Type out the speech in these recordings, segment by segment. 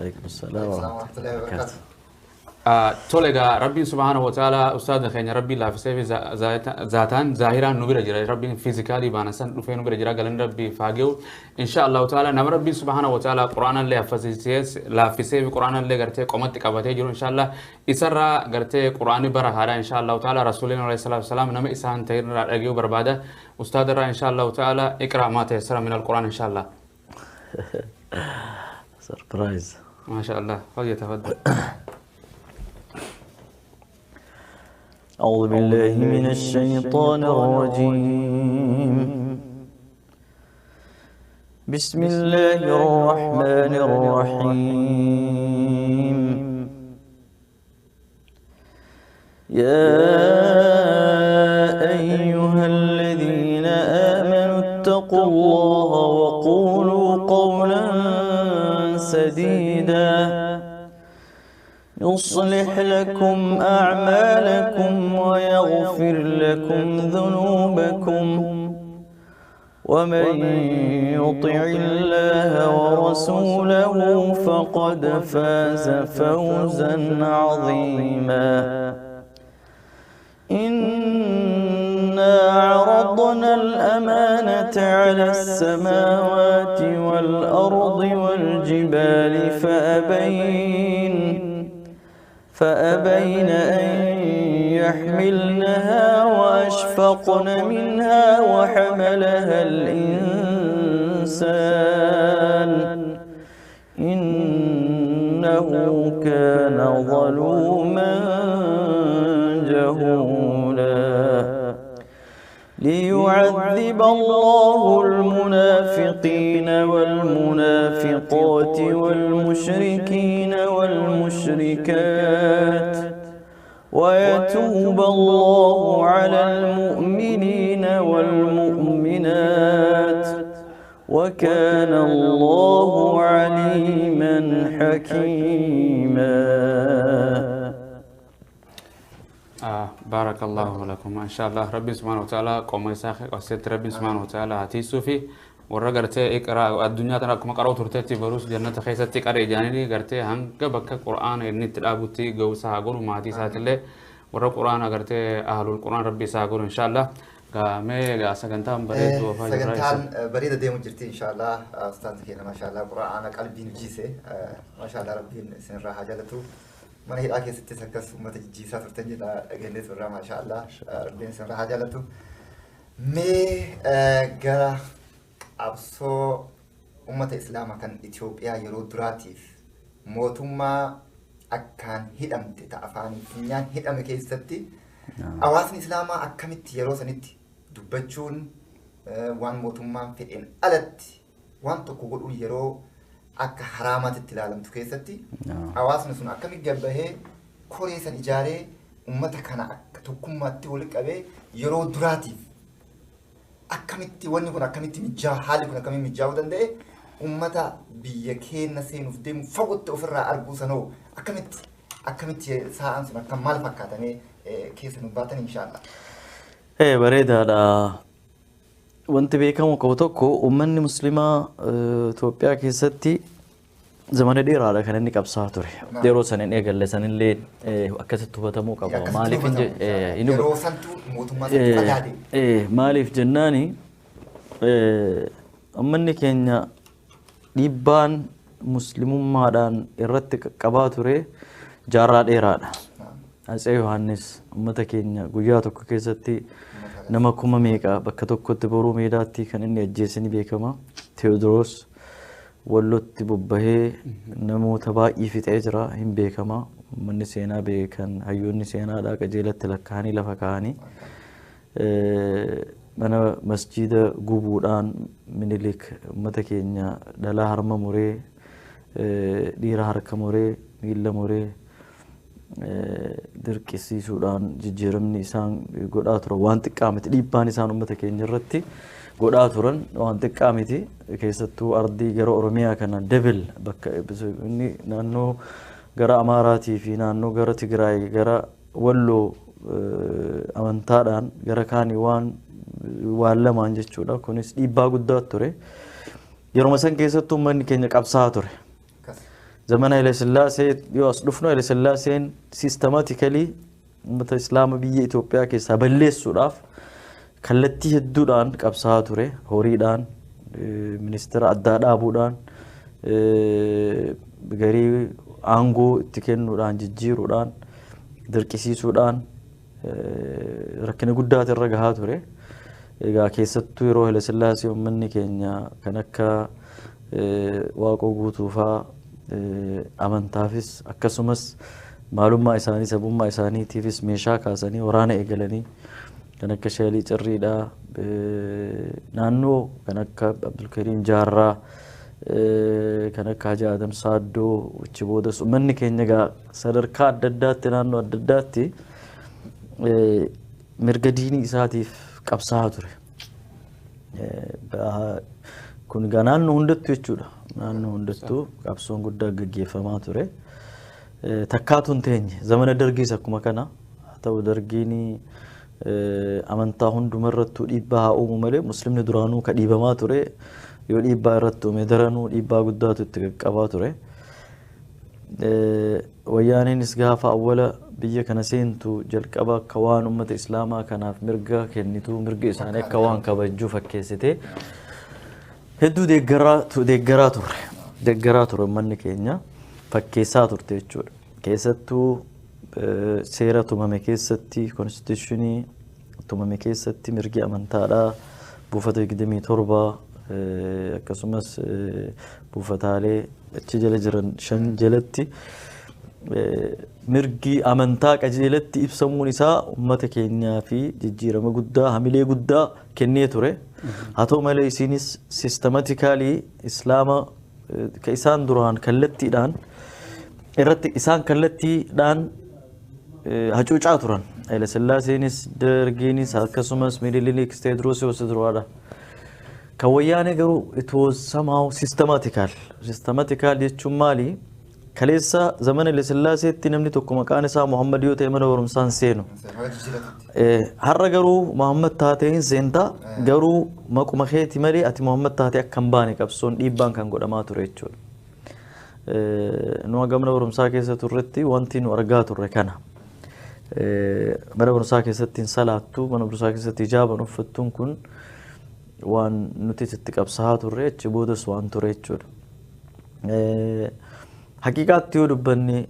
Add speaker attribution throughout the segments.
Speaker 1: Alaikum salaam wa
Speaker 2: Warahmatullahi wabarakatuh.
Speaker 3: Tole egaa Rabbiin subhaanahu wa ta'ala ustaaza keenya Rabbiin laaffisee fi zaataan zaahiraan nu bira jira. Rabbiin physically baana san dhufee nu bira jira, galanni Rabbii faage'u. Insha Allahu ta'ala nama Rabbiin subhaanahu wa ta'ala Qur'aanallee haffasiisee laaffisee fi Qur'aanallee gartee qomatti qabatee jiru, insha Allah isarraa gartee Qur'aanni bara haadha, insha Allahu ta'ala Rasuuliin alayhi salaatu wasalaam nama isaan ta'e irraa dhaga'uu barbaada. Ustaaza irraa insha Allahu ta'ala اقرأ ما تيسر من القرآن إن شاء الله.
Speaker 1: Surprise.
Speaker 3: ما شاء الله، فليتفضل.
Speaker 1: أعوذ بالله من الشيطان الرجيم. بسم الله الرحمن الرحيم. يا أيها الذين آمنوا اتقوا الله وقولوا قولا سديدا يصلح لكم أعمالكم ويغفر لكم ذنوبكم، ومن يطع الله ورسوله فقد فاز فوزا عظيما. إنا عرضنا الأمانة على السماوات والأرض والجبال فأبين أن يحملنها وأشفقن منها وحملها الإنسان إنه كان ظلوما جهولا. ليعذب الله المنافقين والمنافقات والمشركين والمشركات ويتوب الله على المؤمنين والمؤمنات وكان الله عليما حكيما.
Speaker 3: بارك الله لكم. إن شاء الله ربي سبحانه وتعالى قوم isaa qasseetti Rabbi subhaanahu wa ta'ala haa tiisuu fi warra gartee iqraa addunyaa tana akkuma qaroo turteetti barus jannata keessatti qaree jaanii gartee hanga bakka Qur'aana inni itti dhaabutti ga'uusaa haa godhu. Maatii isaatillee warra Qur'aana gartee ahlul Qur'aan Rabbi isaa haa godhu, insha Allah. Mee gaa sagantaan bareedduu afaan jirraa.
Speaker 2: Sagantaan bareeda deemu jirti, inshallah. Ustaansi keenya, maashaallah, Qur'aana qalbiin jiise. Maashaallah, Rabbiin isinirraa haa jaalatu. Mana hidhaa keessattis akkas uummata jijjiisaa turtan jedha dhageenyee turra. Maashaallah, Rabbiin isinirraa haa jaalatu. Mee gara qabsoo uummata Islaamaa kan Itoophiyaa yeroo duraatiif mootummaa akkaan hidhamte ta'a afaanii funyaan hidhame keessatti hawaasni Islaamaa akkamitti yeroo sanitti dubbachuun, waan mootummaan fedheen alatti waan tokko godhuun yeroo akka haraamaatti ilaalamtu keessatti hawaasni sun akkamitti gabbahee koree san ijaaree uummata kana akka tokkummaatti walitti qabee yeroo duraatiif akkamitti wanni kun akkamitti mijaa, haalli kun akkamitti mijaa'uu danda'e, uummata biyya keenya seenuuf deemu fagootti ofirraa arguu sanoo akkamitti sa'aan sun akkam maal fakkaatamee keessa nu baatan, inshaallah.
Speaker 1: Bareedaadha. Wanti beekamu qabu tokko uummanni musliimaa Itoophiyaa keessatti zamana dheeraadha kan inni qabsaa'aa ture. Yeroo san hin eegalle sanillee akkasitti hubatamuu qaba. Maaliif inni
Speaker 2: Yeroo santu mootummaa santu fagaate.
Speaker 1: Maaliif jennaani, uummanni keenya dhiibbaan muslimummaadhaan irratti qaqqabaa ture jaarraa dheeraadha. Atsee Yohaannis uummata keenya guyyaa tokko keessatti nama kuma meeqa bakka tokkotti Boruu Meedaatti kan inni ajjeese ni beekama. Teewodiroos Wallotti bobbahee namoota baay'ee fixee jira, hin beekama. Uummanni seenaa beekan, hayyoonni seenaadhaa qajeelatti lakkaa'anii lafa kaa'anii. Mana masjiida gubuudhaan Minilik uummata keenya dhalaa harma muree, dhiira harka muree, miila muree dirqisiisuudhaan jijjiiramni isaan godhaa turan waan xiqqaa miti. Dhiibbaan isaan uummata keenya irratti godhaa turan waan xiqqaa miti. Keessattuu ardii gara Oromiyaa kana debil bakka inni naannoo gara Amaaraatii fi naannoo gara Tigraay, gara Walloo amantaadhaan gara kaanii waan lamaan jechuudha. Kunis dhiibbaa guddaa ture. Yeroo san keessattuu uummanni keenya qabsaa'aa ture. Zamana Haile Sillaasee yoo as dhufnu, Haile Sillaaseen systematically uummata Islaama biyya Itoophiyaa keessaa balleessuudhaaf kallattii hedduudhaan qabsaa'aa ture. Horiidhaan, ministeera addaa dhaabuudhaan, garii aangoo itti kennuudhaan, jijjiiruudhaan, dirqisiisuudhaan rakkina guddaatu irra gahaa ture. Egaa keessattuu yeroo Haile Sillaasee uummanni keenya kan akka Waaqoo Guutuufaa amantaafis akkasumas maalummaa isaanii, sabummaa isaaniitiifis meeshaa kaasanii waraana eegalanii, kan akka Sheelii Cirriidhaa, naannoo kan akka Abdulkariim Jaarraa, kan akka Haji Adam Saaddoo, achi boodas uummanni keenya egaa sadarkaa adda addaatti, naannoo adda addaatti mirga diinii isaatiif qabsaa'aa ture. Kun egaa naannoo hundattuu jechuudha. Naannoo hundattuu qabsoon guddaa gaggeeffamaa ture. Takkaatu hin teenye. Zamana Dargiis akkuma kana. Haa ta'u, Dargiin amantaa hundumarrattuu dhiibbaa haa uumu malee, muslimni duraanuu ka dhiibamaa ture, yoo dhiibbaa irratti uume daranuu dhiibbaa guddaatu itti qaqqabaa ture. Wayyaaneenis gaafa awwala biyya kana seentu jalqaba akka waan uummata Islaamaa kanaaf mirga kennituu, mirga isaanii akka waan kabajjuu fakkeessite hedduu deeggaraa turre. Deeggaraa ture uummanni keenya, fakkeessaa turte jechuudha. Keessattuu seera tumame keessatti, constitution tumame keessatti, mirgi amantaadhaa buufata 27, akkasumas buufataalee achi jala jiran shan jalatti mirgi amantaa qajeelatti ibsamuun isaa uummata keenyaa fi jijjiirama guddaa, hamilee guddaa kennee ture. Haa ta'u malee, isinis systematically Islaama ka isaan duraan kallattiidhaan irratti, isaan kallattiidhaan hacuucaa turan. Haile Sillaaseenis, Dargiinis, akkasumas Minilik, Teediroos duraadha. Kan Wayyaanee garuu it was somehow systematical. Systematical jechuun maali? Kaleessa zamana Haile Sillaaseetti namni tokko maqaan isaa Muhammad yoo ta'e mana barumsaa hin seenu. Har'a garuu Muhammad taatee hin seentaa, garuu maquma keeti malee ati Muhammad taatee akka hin baane qabsoon dhiibbaan kan godhamaa ture jechuudha. Nu haga mana barumsaa keessa turretti wanti nu argaa turre kana. Mana barumsaa keessatti hin salaattu, mana barumsaa keessatti hijaaban uffattuun kun waan nuti itti qabsaa'aa turre, achi boodas waan ture jechuudha. Haqiiqaatti yoo dubbanne,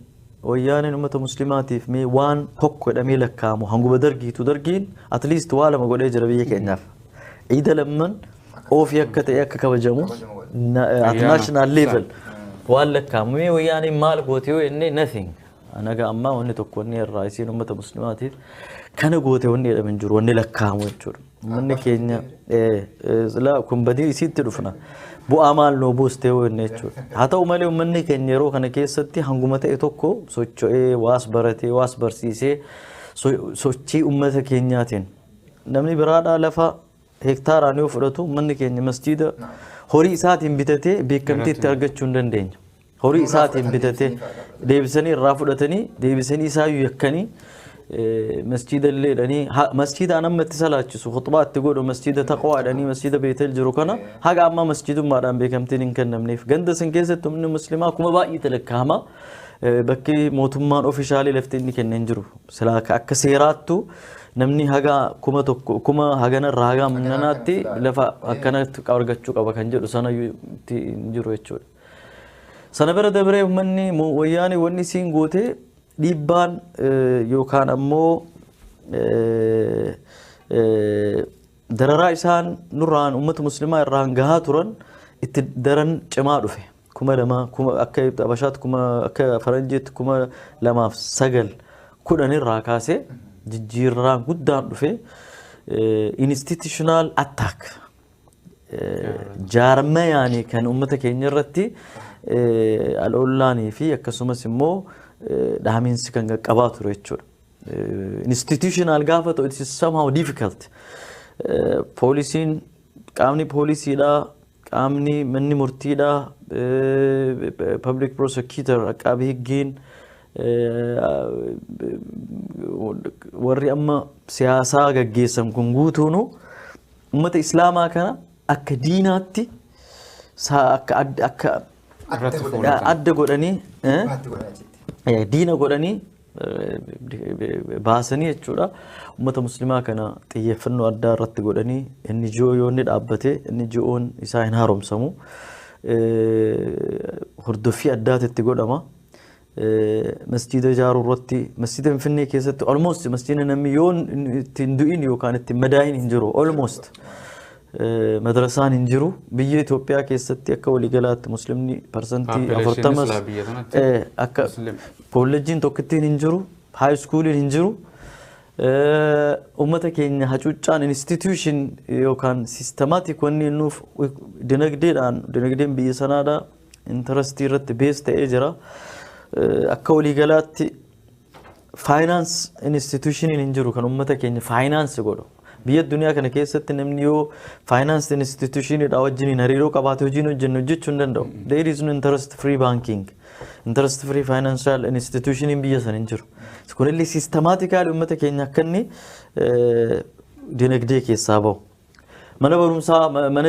Speaker 1: Wayyaaneen uummata Muslimaatiif mee waan tokko jedhamee lakkaa'amu hanguma Dargiitu, Dargiin at least waa lama godhee jira biyya keenyaaf. Iida lamman oofii akka ta'e akka kabajamu at national level waan lakkaa'amu, mee Wayyaaneen maal goote yoo jenne, nothing. Anaga ammaa wanni tokko wanni irraa isiin uummata Muslimaatiif kana goote wanni jedhamu hin jiru, wanni lakkaa'amu jechuudha. Uummanni keenya kun badii isiitti dhufna. Bu'aa maal nuu buuste yoo jenne jechuudha. Haa ta'u malee, uummanni keenya yeroo kana keessatti hanguma ta'e tokko socho'ee, waas baratee, waas barsiisee, sochii uummata keenyaatiin namni biraadhaa lafa hektaaraan yoo fudhatu, uummanni keenya masjiida horii isaatiin bitatee beekamtii itti argachuu hin dandeenye. Horii isaatiin bitatee deebisanii irraa fudhatanii, deebisanii isaayyuu yakkanii, masjiida illee jedhanii, masjiida amma itti salaachisu, khutbaa itti godhu, Masjiida Taqwaa jedhanii, masjiida Beetel jiru kana haga ammaa masjiidummaadhaan beekamtiin hin kennamneef. Ganda san keessatti humni Muslimaa kuma baay'ee lakkaa'ama. Bakki mootummaan officially lafti inni kenne hin jiru. Silaa akka seeraattu namni haga 1000, kuma hagana irraa haga nanaatti lafa akkanatti argachuu qaba kan jedhu sana hin jiru jechuudha. Sana bira dabree uummanni, Wayyaanee wanni isiin goote dhiibbaan yookaan ammoo dararaa isaan nurraan, uummata Muslimaa irraan gahaa turan itti daran cimaa dhufe. 2000, kuma akka Habashaatti kuma, akka Faranjiitti 2009, 10 irraa kaasee jijjiirraan guddaan dhufe, institutional attack jaarmayaanii kan uummata keenya irratti al'oollaanii fi akkasumas immoo dhaamiinsi kan qaqqabaa ture jechuudha. Institutional gaafa ta'u it is somehow difficult. Poolisiin, qaamni poolisiidhaa, qaamni manni murtiidhaa, public prosecutor, aqaabii higgiin, warri amma siyaasaa gaggeessan kun guutuunu uummata Islaamaa kana akka diinaatti akka akka Adda godhanii diina godhanii baasanii jechuudha. Uummata musliimaa kana xiyyeeffannoo addaa irratti godhanii inni ji'oo yoo inni dhaabbate inni ji'oon isaa hin haaromsamu. Hordoffii addaatu itti godhama. Masjiida ijaaruu irratti masjiida Finfinnee keessatti almost masjiida namni yoo ittiin du'in yookaan ittiin madaayin hin jiru almost. Madrasaan hin jiru. Biyya Itoophiyaa keessatti akka waliigalaatti muslimni 40% akka kolleejjiin tokkittiin hin jiru, high schooliin hin jiru. Uummata keenya hacuuccaan institution yookaan systematic wanni nuuf dinagdeedhaan dinagdeen biyya sanaadha intarestii irratti bees ta'ee jira. Akka waliigalaatti finance institutioniin hin jiru kan uummata keenya finance godhu. Biyya addunyaa kana keessatti namni yoo finance institutioniidha wajjiniin hariiroo qabaate hojiin hojjennu hojjechuu hin danda'u. There is no interest free banking. Interest free financial institutioniin biyya sana hin jiru. Kunillee systematically uummata keenya akka inni dinagdee keessaa bahu. Mana barumsaa, mana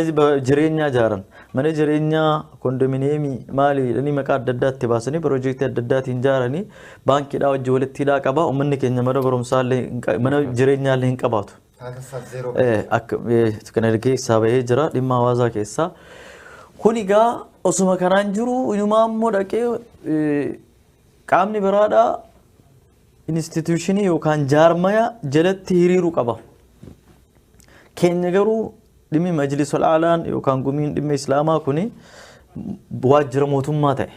Speaker 1: jireenyaa ijaaran, mana jireenyaa kondominiyeemii maali jedhanii maqaa adda addaatti baasanii piroojeektii adda addaatiin ijaaranii baankiidhaa wajjin walitti hidhaa qaba. Uummanni keenya mana barumsaa illee mana jireenyaa illee hin qabaatu. Akka kana keessaa bahee jira dhimma hawaasaa keessaa. Kun egaa osuma kanaan jiru inumaa immoo dhaqee qaamni biraadhaa instituushinii yookaan jaarmaya jalatti hiriiruu qaba. Keenya garuu dhimmi majlis ol'aalaan yookaan gumiin dhimma islaamaa kuni waajjira mootummaa ta'e.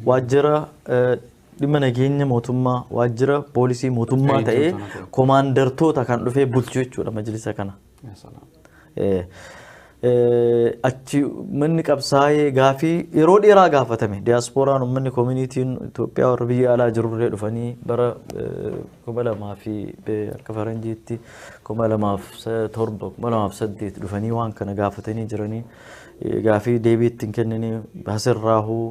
Speaker 1: Waajjira dhimma nageenya mootummaa, waajjira poolisii mootummaa ta'ee komaandartoota kan dhufee bulchu jechuudha majlisa kana. Achi manni qabsaa'ee gaafii yeroo dheeraa gaafatame diyaaspooraan uummanni koomunitiin Itoophiyaa warra biyya alaa jirurlee dhufanii bara 2000 fi akka faranjiitti 2007 2008 dhufanii waan kana gaafatanii jiranii gaafii deebii ittiin kennanii asirraahuu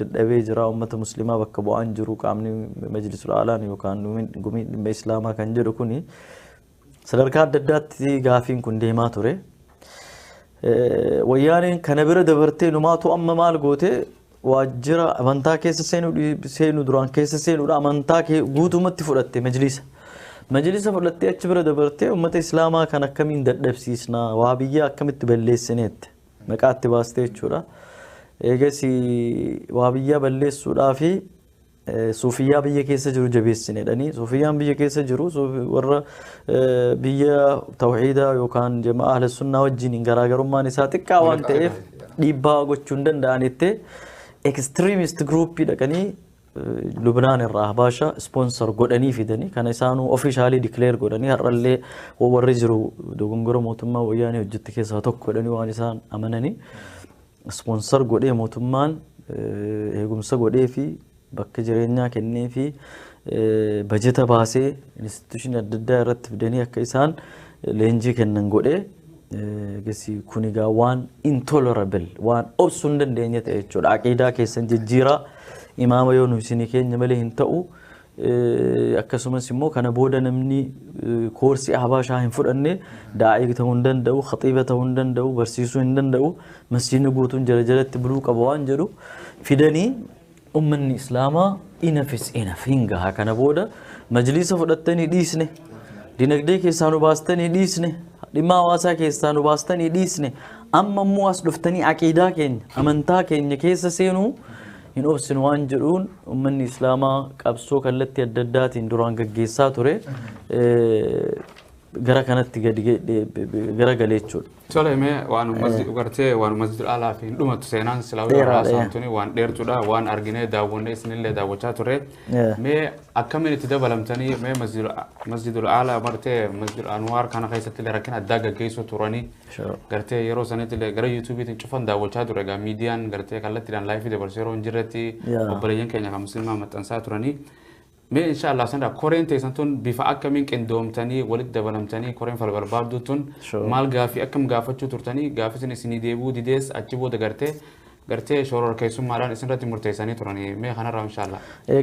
Speaker 1: dadhabee jira uummata musliimaa bakka bu'aan jiru qaamni majlisul aalaan yookaan gumii dhimma islaamaa kan jedhu kuni sadarkaa adda addaatti gaafiin kun deemaa ture. Wayyaaneen kana bira dabartee numaatu amma maal goote waajjira amantaa keessa seenuu duraan keessa seenuudha amantaa guutumatti fudhatte majlisa. Majlisa fudhattee achi bira dabartee uummata islaamaa kan akkamiin dadhabsiisnaa waa biyya akkamitti balleessineetti maqaatti baastee jechuudha. Eegas waa biyya balleessuudhaa fi suufiyyaa biyya keessa jiru jabeessine jedhanii suufiyyaan biyya keessa jiru warra biyya tawxiidaa yookaan jamaa ahla sunnaa wajjin garaagarummaan isaa xiqqaa waan ta'eef dhiibbaa gochuu hin danda'anitti extremist groupii dhaqanii Lubnaan irraa Habasha sponsor godhanii fidanii kana isaanuu officially declare godhanii har'allee warri jiru dogongora mootummaa wayyaanee hojjette keessaa tokko jedhanii waan isaan amananii sponsor godhee mootummaan eegumsa godhee fi bakka jireenyaa kennee fi bajeta baasee instituushinii adda addaa irratti fidanii akka isaan leenjii kennan godhee gasi kun egaa waan intolerable waan obsuu hin dandeenye ta'e jechuudha. Aqiidaa keessan jijjiiraa imaama yoo nu isinii keenya malee hin ta'u akkasumas immoo kana booda namni koorsii Habashaa hin fudhanne daa'ii ta'uu hin danda'u, khaxiiba ta'uu hin danda'u, barsiisuu hin danda'u, masjiidni guutuun jala jalatti buluu qaba waan jedhu fidanii ummanni islaamaa enough is enough hin gaha kana booda majlisa fudhattanii dhiisne dinagdee keessaa nu baastanii dhiisne dhimma hawaasaa keessaa nu baastanii dhiisne amma immoo as dhuftanii aqiidaa keenya amantaa keenya keessa seenuu hin obsinu waan jedhuun ummanni islaamaa qabsoo kallattii adda addaatiin duraan gaggeessaa ture gara kanatti gadi gara galee jechuudha.
Speaker 3: Tole mee waan gartee waan masjid alaa fi hin dhumatu seenaan silaa haasa'amtuni waan dheertuudha waan arginee daawwannee isinillee daawwachaa ture. Mee akkamiin itti dabalamtanii mee masjidul alaa martee masjid anwaar kana keessatti illee rakkina addaa gaggeessuu turanii gartee yeroo sanitti illee gara yuutuubiitiin cufan daawwachaa ture egaa miidiyaan gartee kallattiidhaan laayifii dabarsee yeroo hin jirretti obboleeyyan keenya kan musliimaa maxxansaa turanii. Mee inshallah sanda koreen teessan tun bifa akkamiin qindoomtanii walitti dabalamtanii koreen falbarbaabduu tun maal gaafii akkam gaafachuu turtanii gaafii isin isinii deebuu didees achi booda gartee shoror keessummaadhaan isinirratti murteessanii turanii mee kanarraa inshallah.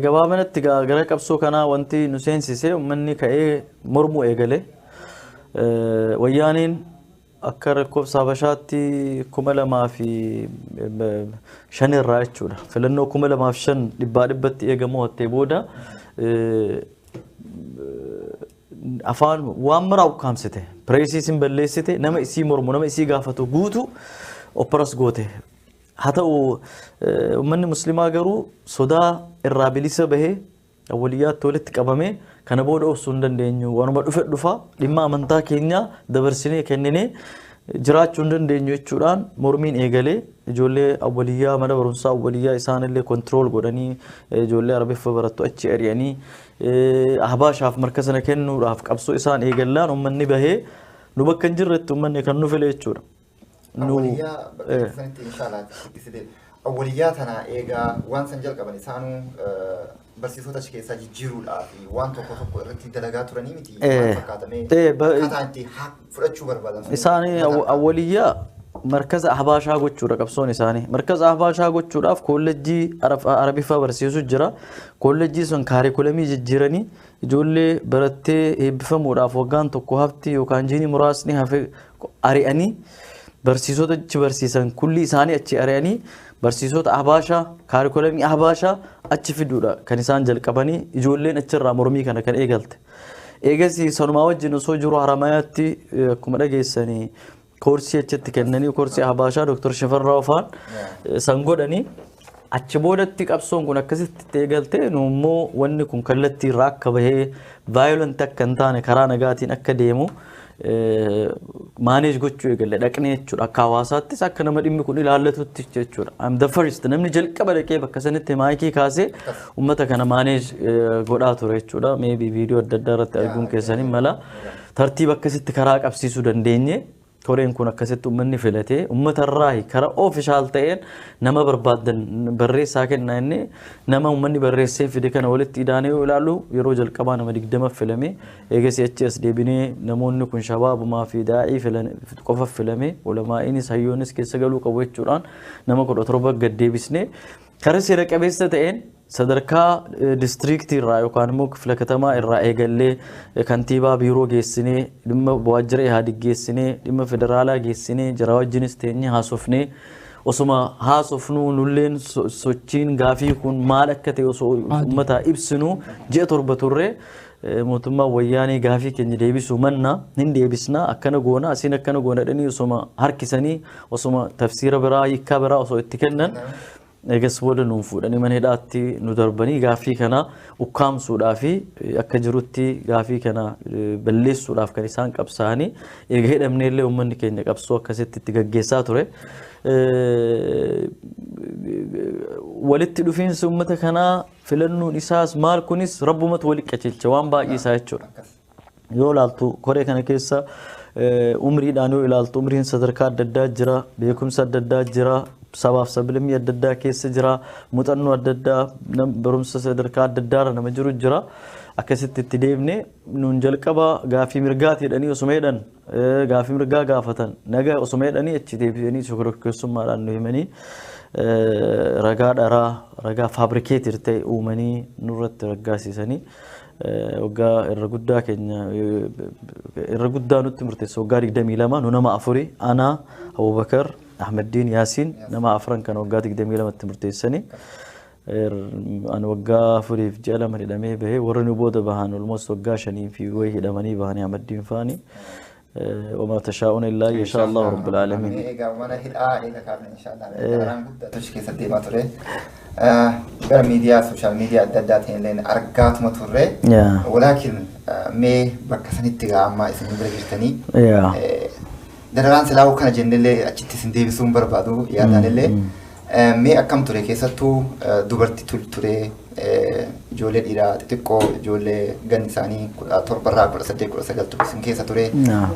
Speaker 1: Gabaabinatti gara qabsoo kanaa wanti nu seensise uummanni ka'ee mormuu eegale. Wayyaaniin Akka lakkoofsa Habashaatti 2005 irraa jechuudha. Filannoo 2005 dhibbaa dhibbatti eegamoo hattee booda afaan waan maraa ukkaamsite. Pireesii isin balleessite, nama isii mormu, nama isii gaafatu guutu oppress goote. Haa ta'u, uummanni musliimaa garuu sodaa irraa bilisa bahee awwaliyyaatti walitti qabamee, kana booda obsuu hin dandeenyu, waanuma dhufe dhufa, dhimma amantaa keenyaa dabarsinee kenninee jiraachuu hin dandeenyu jechuudhaan mormiin eegalee, ijoollee awwaliyyaa, mana barumsaa awwaliyyaa isaanillee control godhanii, ijoollee Arabiffa barattu achi ari'anii, Ahbaashaaf marka sana kennuudhaaf qabsoo isaan eegallaan uummanni bahee nu bakka hin jirretti uummanni kan nu file jechuudha.
Speaker 2: Awwaliyyaa bakka sanitti inshaallah awwaliyyaa tana eegaa waan san jalqaban isaanuu barsiisota achi keessaa jijjiiruudhaaf waan tokko tokko irratti dalagaa turanii miti maal fakkaatamee akkaataa itti fudhachuu barbaadan sun?
Speaker 1: Isaanii awwaliyyaa markaza Ahbaashaa gochuudha qabsoon isaanii. Markaza Ahbaashaa gochuudhaaf koolleejjii Arabiffaa barsiisu jira. Koolleejjii sun kaarikulamii jijjiiranii, ijoollee barattee eebbifamuudhaaf waggaan tokko hafti yookaan jiini muraasni hafe ari'anii, barsiisota achi barsiisan kulli isaanii achi ari'anii, barsiisota Ahbaashaa, kaarikulamii Ahbaashaa achi fiduudha kan isaan jalqabanii, ijoolleen achirraa mormii kana kan eegalte. Eegas sanumaa wajjin osoo jiru Haramayaatti akkuma dhageessanii koorsii achitti kennanii, koorsii Ahbaashaa Dr. Shifarraa Ofaan san godhanii, achi boodatti qabsoon kun akkasitti itti eegalte. Nu immoo wanni kun kallattii irraa akka bahee violent akka hin taane, karaa nagaatiin akka deemu manage gochuu eegalle dhaqnee jechuudha, akka hawaasaattis akka nama dhimmi kun ilaallatutti jechuudha. I'm the first, namni jalqaba dhaqee bakka sanitti maayikii kaasee uummata kana manage godhaa ture jechuudha. Maybe viidiyoo adda addaa irratti arguun keessanii mala. Tartiiba akkasitti karaa qabsiisuu dandeenye. Koreen kun akkasitti uummanni filatee, uummatarraa karaa official ta'een nama barbaadan barreessaa kenna inni, nama uummanni barreessee fide kana walitti idaanee yoo ilaallu yeroo jalqabaa nama 20 filame. Eegasii achi as deebinee namoonni kun shabaabumaa fi daa'ii filan qofa filame, ulamaa'inis hayyoonis keessa galuu qabu jechuudhaan nama 17 gad deebisnee, karaa seera qabeessa ta'een sadarkaa distriiktii irraa yookaan immoo kifla katamaa irraa eegallee, kantiibaa biiroo geessinee, dhimma waajjira Ihaadig geessinee, dhimma federaalaa geessinee, jara wajjinis teenyee haasofnee, osuma haasofnuu nulleen sochiin gaafii kun maal akka ta'e osoo uummataa ibsinuu ji'a 7 turre. Mootummaan Wayyaanee gaafii keenya deebisuu manna, hin deebisnaa, akkana goona, asiin akkana goona jedhanii osuma harkisanii, osuma tafsiira biraa, hiikkaa biraa osoo itti kennan, eegas booda nuun fuudhanii mana hidhaatti nu darbanii, gaafii kana ukkaamsuudhaa fi akka jirutti gaafii kana balleessuudhaaf kan isaan qabsaa'anii. Eega hidhamnee illee uummanni keenya qabsoo akkasitti itti gaggeessaa ture. Walitti dhufiinsi uummata kanaa, filannoon isaas maal kunis rabbumatu walitti qajeelcha waan baay'ee isaa jechuudha. Yoo ilaaltu koree kana keessa umriidhaan yoo ilaaltu umriin sadarkaa adda addaa jira, beekumsa adda addaa jira, sabaaf sablammii adda addaa keessa jira, muuxannoo adda addaa, barumsa sadarkaa adda addaarra nama jiru jira. Akkasitti itti deemne. Nuun jalqaba gaafii mirgaati jedhanii osuma jedhan, gaafii mirgaa gaafatan naga osuma jedhanii, achi deebi'anii shororkeessummaadhaan nu himanii, ragaa dharaa, ragaa fabricated ta'e uumanii nurratti raggaasisanii, waggaa irra guddaa keenya irra guddaa nutti murteesse, waggaa 22. Nu nama afuri, ana, Abubakar, Ahmaddiin, Yaasiin, nama afran kan waggaa 22tti murteessanii. Ani waggaa 4 fi ji'a 2 hidhamee bahee. Warri nu booda bahan almost waggaa 5 fi wayii hidhamanii bahanii, Ahmaddiin faani. وما تشاءون إلا أن يشاء الله رب العالمين.
Speaker 2: Egaa mana hidhaa eega kaafne, inshaallah karaan guddaa toshi keessa deemaa ture. Gara miidiyaa, social media adda addaatiin illee argaatuma turre. Walaakin mee bakka sanitti gaa amma isin bira jirtanii. Dararaan silaa kana jennellee achitti isin deebisuu hin barbaadu yaadaan illee. Mee akkam ture? Keessattuu dubartii ture, ijoollee dhiiraa xixiqqoo, ijoollee ganni isaanii 17rraa 18, 19 ture isin keessa ture.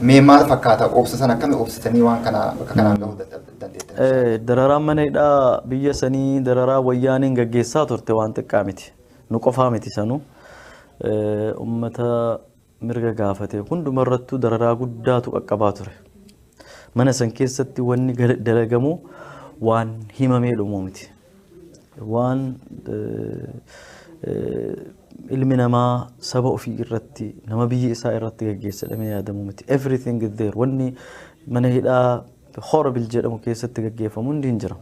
Speaker 2: Mee maal fakkaata? Obsa sana akkami obsitanii waan kana bakka kanaan gahuu dandeettan?
Speaker 1: Dararaan mana hidhaa biyya sanii, dararaa Wayyaaniin gaggeessaa turte waan xiqqaa miti. Nu qofaa miti sanuu. Uummata mirga gaafate hundumarrattuu dararaa guddaatu qaqqabaa ture. Mana san keessatti wanni dalagamu waan himamee dhumuu miti. Waan ilmi namaa saba ofii irratti, nama biyya isaa irratti gaggeessa jedhamee yaadamu miti. Everything is there. Wanni Mana hidhaa horrible jedhamu keessatti gaggeeffamu hundi hin jira.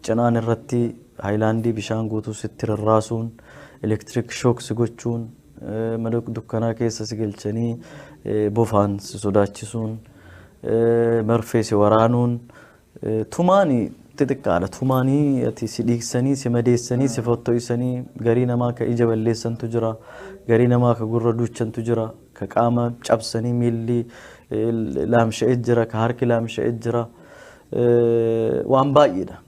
Speaker 1: Cinaan irratti haayilaandii bishaan guutuu sitti rarraasuun, electric shock si gochuun, mana dukkanaa keessa si galchanii bofaan si sodaachisuun, marfee si waraanuun, tumaanii xixiqqaadha. Tumaanii ati si dhiigsanii, si madeessanii, si fotto'isanii, garii namaa ka ija balleessantu jira, garii namaa ka gurra duuchantu jira, ka qaama cabsanii miilli laamsha'ee jira, ka harki laamsha'ee jira. Waan baay'eedha.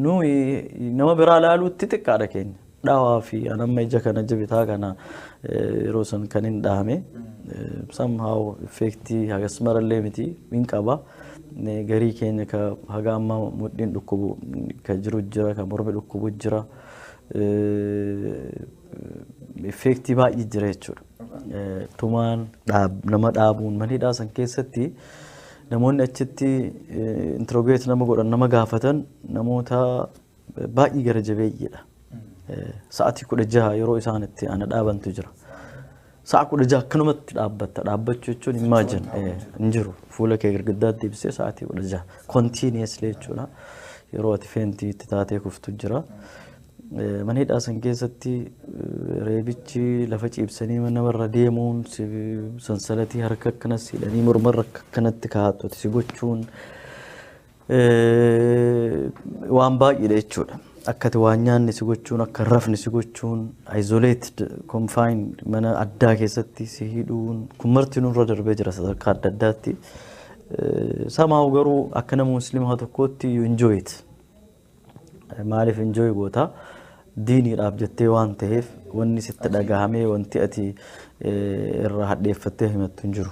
Speaker 1: Nuyi nama biraa ilaaluutti xiqqaadha keenya. Dhawaa fi anamma ija kana, ija bitaa kana yeroo san kan hin dhahame, somehow effectii hagas marallee miti, hin qaba. Garii keenya ka haga ammaa mudhiin dhukkubu ka jiru jira, ka mormi dhukkubu jira. Effectii baay'ee jira jechuudha. Tumaan nama dhaabuun mana hidhaa san keessatti namoonni achitti interrogate nama godhan, nama gaafatan, namoota baay'ee gara jabeeyyiidha. Sa'aatii 16 yeroo isaan itti ana dhaabantu jira. Sa'a 16 akkanumatti dhaabbatta. Dhaabbachuu jechuun imagine hin jiru. Fuula kee girgiddaatti ibsee sa'aatii 16 continuously jechuudha. Yeroo ati faintii itti taatee kuftu jira. Mana hidhaa san keessatti reebichi, lafa ciibsanii namarra deemuun, sansalatii harka akkanas hidhanii mormarra akkanatti kaa'attu si gochuun waan baay'eedha jechuudha. Akka ati waan nyaanne si gochuun, akka rafne si gochuun, isolated, confined mana addaa keessatti si hidhuun kun marti nurra darbee jira sadarkaa adda addaatti. Somehow garuu akka nama musliimaa tokkootti you enjoy it. Maaliif enjoy goota? Diiniidhaaf jettee waan ta'eef wanni sitti dhagahamee wanti ati irraa hadheeffattee himattu hin jiru.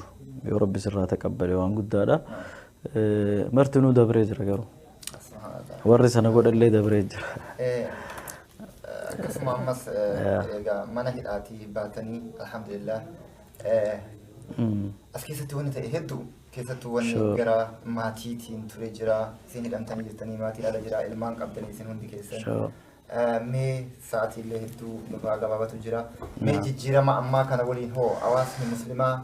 Speaker 1: Yoo Rabbi sirraa taqabbale waan guddaadha. Martinuu dabree jira garuu. Warri sana godhallee dabree jira.
Speaker 2: Akkasuma ammas egaa mana hidhaatii baatanii, alhamdulillah, as keessatti wanni ta'e hedduu, keessattuu wanni gara maatiitiin ture jira. Isin hidhamtanii jirtanii, maatiin ala jira, ilmaan qabdanii isin hundi keessan. Mee sa'aatiillee hedduu nurraa gabaabatu jira. Mee jijjiirama ammaa kana waliin hoo hawaasni muslimaa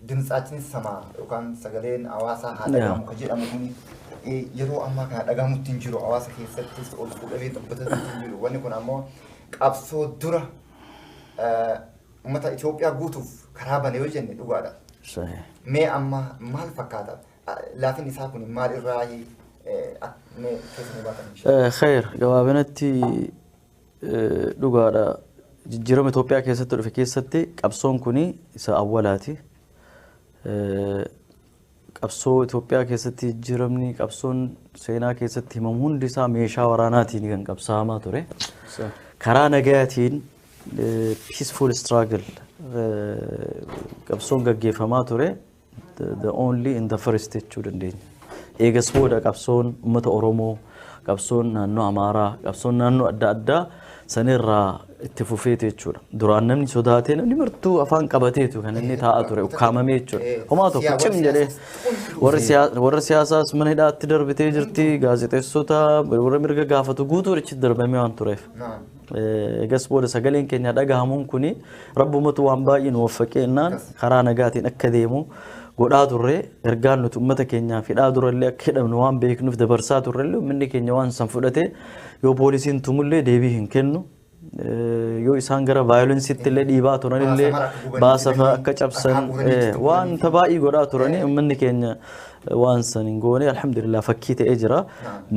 Speaker 2: ድምጻችን ይሰማ yookaan sagaleen hawaasaa haa dhagahamu kan jedhamu kuni yeroo ammaa kana dhagahamutti hin jiru. Hawaasa keessattis ol fuudhamee dubbatatti hin jiru. Wanni kun ammoo qabsoo dura uummata Itoophiyaa guutuuf karaa bane yoo jenne dhugaadha. Mee amma maal fakkaata? Laafin isaa kun maal irraa mee keessa nu baatan?
Speaker 1: Khayr, gabaabinatti dhugaadha. Jijjiirama Itoophiyaa keessatti dhufe keessatti qabsoon kuni isa awwalaati. Qabsoo Itoophiyaa keessatti jijjiiramni qabsoon seenaa keessatti himamu hundi isaa meeshaa waraanaatiin kan qabsaa'amaa ture. Karaa nagayaatiin, peaceful struggle, qabsoon gaggeeffamaa ture the only in the first jechuu dandeenya. Eegas booda qabsoon uummata Oromoo, qabsoon naannoo Amaaraa, qabsoon naannoo adda addaa sanirraa itti fufeetu jechuudha. Duraan namni sodaatee, namni martuu afaan qabateetu kan inni taa'aa ture, ukkaamamee jechuudha. Homaa tokko cim jedhee warra siyaasaas mana hidhaatti darbitee jirti, gaazexeessota, warra mirga gaafatu guutuu achitti darbamee waan tureef. Eegas booda sagaleen keenya dhagahamuun kuni rabbumatu waan baay'ee nu waffaqee innaan karaa nagaatiin akka deemu godhaa turre. Ergaan nuti uummata keenyaaf hidhaa durallee akka hidhamnu waan beeknuuf dabarsaa turrellee, uummanni keenya waan san fudhate yoo poolisiin tumullee deebii hin kennu. Yoo isaan gara violenceitti illee dhiibaa turanillee, baasa akka cabsan wanta baay'ee godhaa turanii, uummanni keenya waan san hin goone. Alhamdulillah, fakkii ta'ee jira.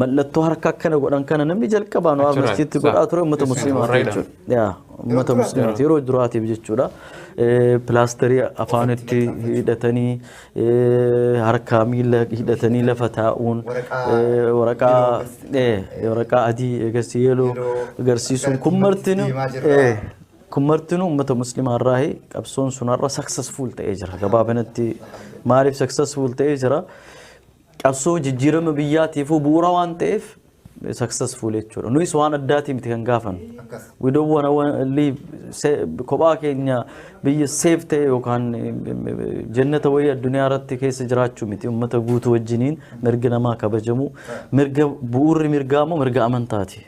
Speaker 1: Mallattoo harka akkana godhan kana namni jalqabaan waan masjiitti godhaa ture uummata musliimaati jechuudha. Yaa uummata musliimaati yeroo duraatiif jechuudha. Pilaasterii afaanitti hidhatanii, harkaa miila hidhatanii lafa taa'uun, waraqaa adii eegas yellow agarsiisuun kun martinuu uummata musliimaa irraa qabsoon sun har'a successful ta'ee jira. Gabaabinatti maaliif successful ta'ee jira? Qabsoo jijjiirama biyyaatiifuu bu'uura waan ta'eef successful jechuudha. Nuyis waan addaatii miti kan gaafannu. We don't wanna live kophaa keenya biyya safe ta'e yookaan jannata wayii addunyaa irratti keessa jiraachuu miti. Uummata guutuu wajjiniin mirgi namaa kabajamu. Mirga bu'uurri mirgaa immoo mirga amantaati.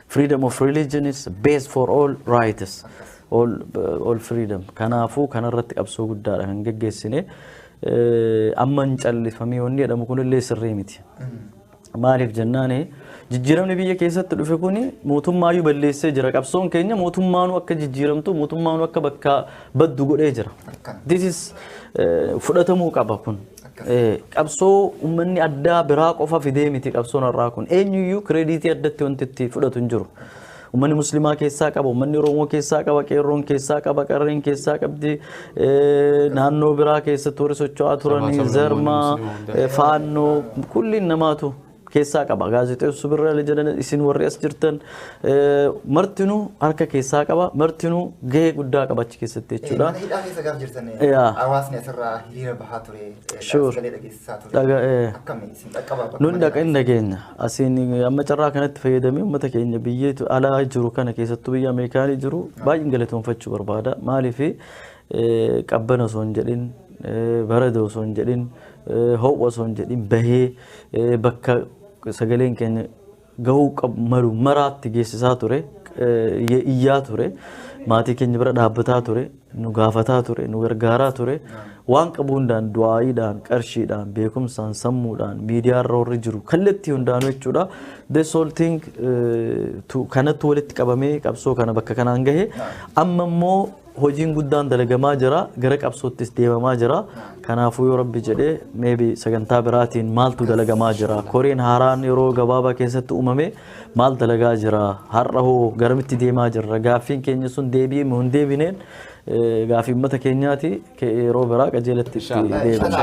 Speaker 1: Freedom of religion is base for all rights. All freedom. Kanaafuu kanarratti qabsoo guddaadha kan geggeessine. Amma hin callifamee wanni jedhamu kunillee sirrii miti. Maaliif jennaani jijjiiramni biyya keessatti dhufe kuni mootummaayyuu balleessee jira. Qabsoon keenya mootummaanuu akka jijjiiramtu mootummaanuu akka bakka baddu godhee jira. This is fudhatamuu qaba kun. Qabsoo uummanni addaa biraa qofa fidee miti qabsoon har'aa kun. Eenyuyyuu credit addatti wanti itti fudhatu hin jiru. Uummanni Muslimaa keessaa qaba, uummanni Oromoo keessaa qaba, qeerroon keessaa qaba, qarreen keessaa qabdi, naannoo biraa keessatti warri socho'aa turanii, zarmaa, faannoo, kulliin namaatu keessaa qaba. Gaazexeessuu birra jedhan isin warri as jirtan martinuu harka keessaa qaba, martinuu gahee guddaa qaba achi keessatti jechuudha.
Speaker 2: Mana hidhaa keessa gaaf jirtan hawaasni asirraa hiriira bahaa ture, sagalee dhageessisaa ture. Akkami isin dhaqqabaa?
Speaker 1: Nun dhaqa hin dhageenya. Asiin amma carraa kanatti fayyadamee uummata keenya biyya alaa jiru kana keessattuu biyya Ameerikaanii jiru baay'een galatoonfachuu barbaada. Maaliif qabbana osoo hin jedhin, barada osoo hin jedhin, ho'a osoo hin jedhin bahee bakka sagaleen keenya gahuu qabu malu maraatti geessisaa ture, iyyaa ture, maatii keenya bira dhaabbataa ture, nu gaafataa ture, nu gargaaraa ture. Waan qabu hundaan du'aayiidhaan, qarshiidhaan, beekumsaan, sammuudhaan, miidiyaarra warri jiru kallattii hundaanuu jechuudha. This whole thing kanatti walitti qabamee qabsoo kana bakka kanaan gahe. Amma immoo hojiin guddaan dalagamaa jira, gara qabsoottis deemamaa jira. Kanaafuu yoo Rabbi jedhee maybe sagantaa biraatiin maaltu dalagamaa jira, koreen haaraan yeroo gabaabaa keessatti uumame maal dalagaa jira, har'a hoo garamitti deemaa jirra, gaaffiin keenya sun deebi'ee hin deebineen gaaffii uummata keenyaati yeroo biraa qajeelatti itti deebina.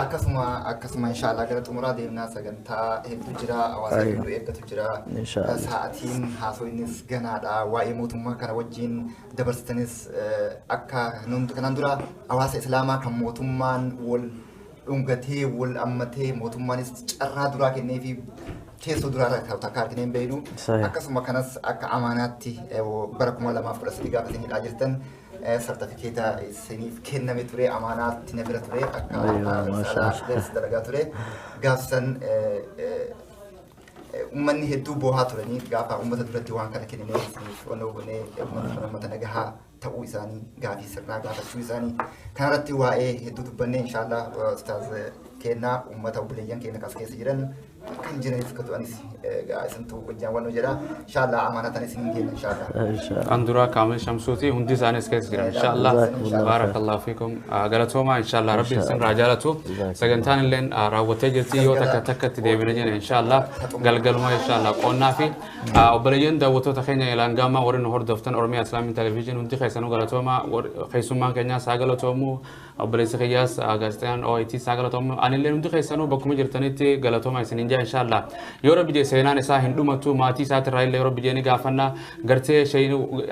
Speaker 2: Akkasuma inshaallah gara xumuraa deemnaa, sagantaa hedduu jira, hawaasa hedduu eeggatu jira. Sa'aatiin haasofnis ganaadha. Waa'ee mootummaa kana wajjin dabarsitanis akka kanaan dura hawaasa islaamaa kan mootummaan wal dhungatee wal ammatee mootummaanis carraa duraa kennee fi teessoo duraa irra takka arginee hin beeknu. Akkasuma kanas akka amaanaatti bara 2013 gaafa isin hidhaa jirtan sartifikeeta isiniif kenname ture, amaanaatti na bira ture, akka dalagaa ture. Gaafsan uummanni hedduu boohaa turanii gaafa uummata duratti waan kana kenninee isiniif wanna hubanee uummanni kun uummata nagahaa ta'uu isaanii gaafii sirnaa gaafachuu isaanii kanarratti waa'ee hedduu dubbannee inshaallah ustaaz kennaa uummata obboleeyyan keenya kas keessa jiran kan jiranis akka tu'anis isintu wajjin waan jedha inshaallah amaanatan isin kenna inshaallah.
Speaker 3: Kan duraa Kaamil Shamsuuti hundi isaanis keessa jiran inshaallah. Baarakallahu fiikum, galatooma inshaallah, rabbi isin irraa jaalatu. Sagantaan illeen raawwattee jirti, yoo takka takkatti deebine jenne inshaallah galgaluma inshaallah qonnaa fi obboleeyyan daawwattoota keenya ilaan gaamaa warri nu hordoftan Oromiyaa Islamic Television hundi keessanuu galatooma. Keessummaan keenyaas haa galatoomu, obboleessi kiyyaas gaazexaan OIT haa galatoomu, anillee hundi keessanuu bakkuma jirtanitti galatooma isiniin jaa. Inshaallah yoo rabbi jee seenaan isaa hin dhumatu, maatii isaatirraa illee yoo rabbi jee ni gaafanna, gartee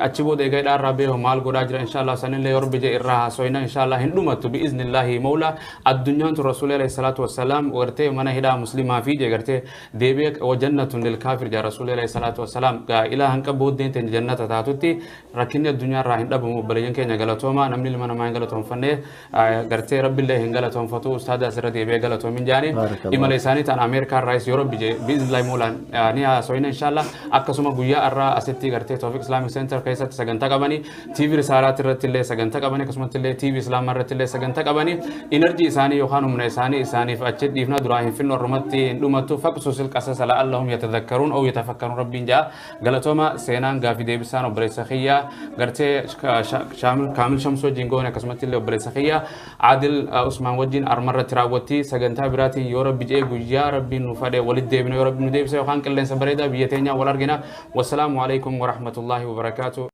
Speaker 3: achi booda egaa hidhaarraa beeku maal godhaa jira inshaallah sanillee yoo rabbi jee irraa haasoyna. Inshaallah hin dhumatu bi'iznillaahi mawla. Addunyaan tun rasuulli alayhi salaatu wassalaam gartee mana hidhaa muslimaa fi jee gartee deebi'ee wajannatun lil kaafir jaa rasuulli alayhi salaatu wassalaam. Ilaa hanqa booddeen teenya jannata taatutti rakkinni addunyaa irraa hin dhabamu. Obboleeyyan keenya galatooma. Namni ilma namaa hin galatoonfanne gartee rabbillee hin galatoonfatu. Ustaada asirra deebi'ee galatoomin jaani. Imala isaanii ta'an Ameerikaa irraayis yoo rabbi jee bi'iznillaahi mawlaan ni haasoyna inshaallah. Akkasuma guyyaa irraa asitti gartee Tawfiq Islamic Center keessatti sagantaa qabanii, TV Risaalaatti irratti illee sagantaa qabanii, akkasumatti illee TV Islaamaa irratti illee sagantaa qabanii, energy isaanii yookaan humna isaanii isaaniif achi dhiifna. Duraa hin finnu, ormatti hin dhumatu. Faqsusil qasasa la'allahum yatadhakkaruun aw yatafakkaruun rabbiin jaa. Galatooma. Seenaan gaafii deebisaan obboleessa kiyyaa gartee Kaamil Shamsoo wajjin goone, akkasumatti illee obboleessa kiyyaa Adil Usmaan wajjin armarratti raawwatti. Sagantaa biraatiin yoo rabbi jee guyyaa rabbiin nu fadhe walitti deebina, yoo rabbi nu deebise yookaan qilleensa bareedaa biyya teenyaa wal argina. Wassalaamu alaikum warahmatullaahi wabarakaatu.